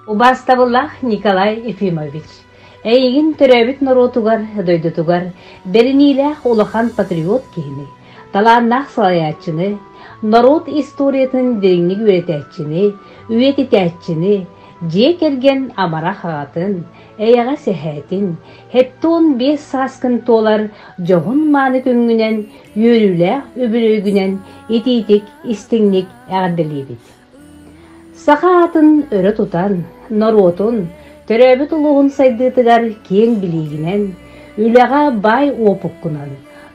Убаастабыллаах Николай Ефимович, эйигин төрөөбүт норуотугар, дойдутугар бэриниилээх улахан патриот киһини, талааннаах салайааччыны, норуот историятын дириҥник үөрэтээччини, үйэтитээччини, дьиэ кэргэн амарах аҕатын, эйэҕэс эһээтин, 75 сааскын туолар дьоһун-мааны күҥҥүнэн, үөрүүлээх үбүлүөйгүнэн итиитик, истиҥник эҕэрдэлиибит. Саха аатын өрө тутан, норуотун, төрөөбүт улууһун сайдыытыгар киэҥ билиигинэн, үлэҕэ баай уопуккунан,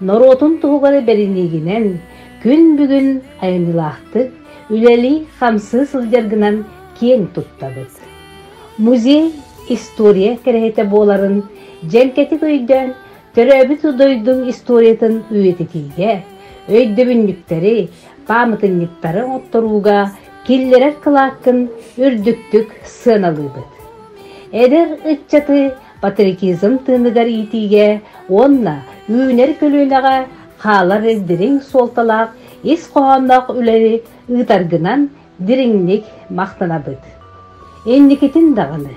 норуотун туһугар бэриниигинэн күн бүгүн айымньылаахтык үлэлии-хамсыы сылдьаргынан киэҥ туттабыт. Музей история кэрэһитэ буоларын дьэҥкэтик өйдөөн, төрөөбүт дойдуҥ историятын үйэтитиигэ, өйдөбүнньүктэри, пааматынньыктары оҥотторууга киллэрэр кылааккын үрдүктүк сыаналыыбыт. Эдэр ыччаты патриотизм тыыныгар иитиигэ уонна үүнэр көлүөнэҕэ хаалар дириҥ суолталаах ис хоһоонноох үлэни ыытаргынан дириҥник махтанабыт. Инникитин даҕаны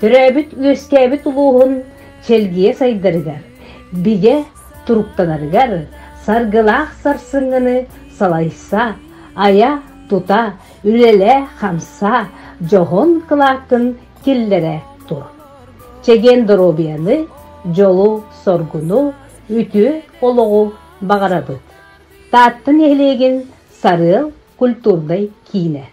төрөөбүт-үөскээбит улууһун чэлгийэ сайдарыгар, бигэ туруктанарыгар саргылаах сарсыҥҥыны салайса, айа-тута, үлэлээ-хамсаа, дьоһун кылааккын киллэрэ тур. Чэгиэн доруобуйаны, дьолу-соргуну, үтүө олоҕу баҕарабыт. Таатта нэһилиэгин Сарыал культурнай киинэ.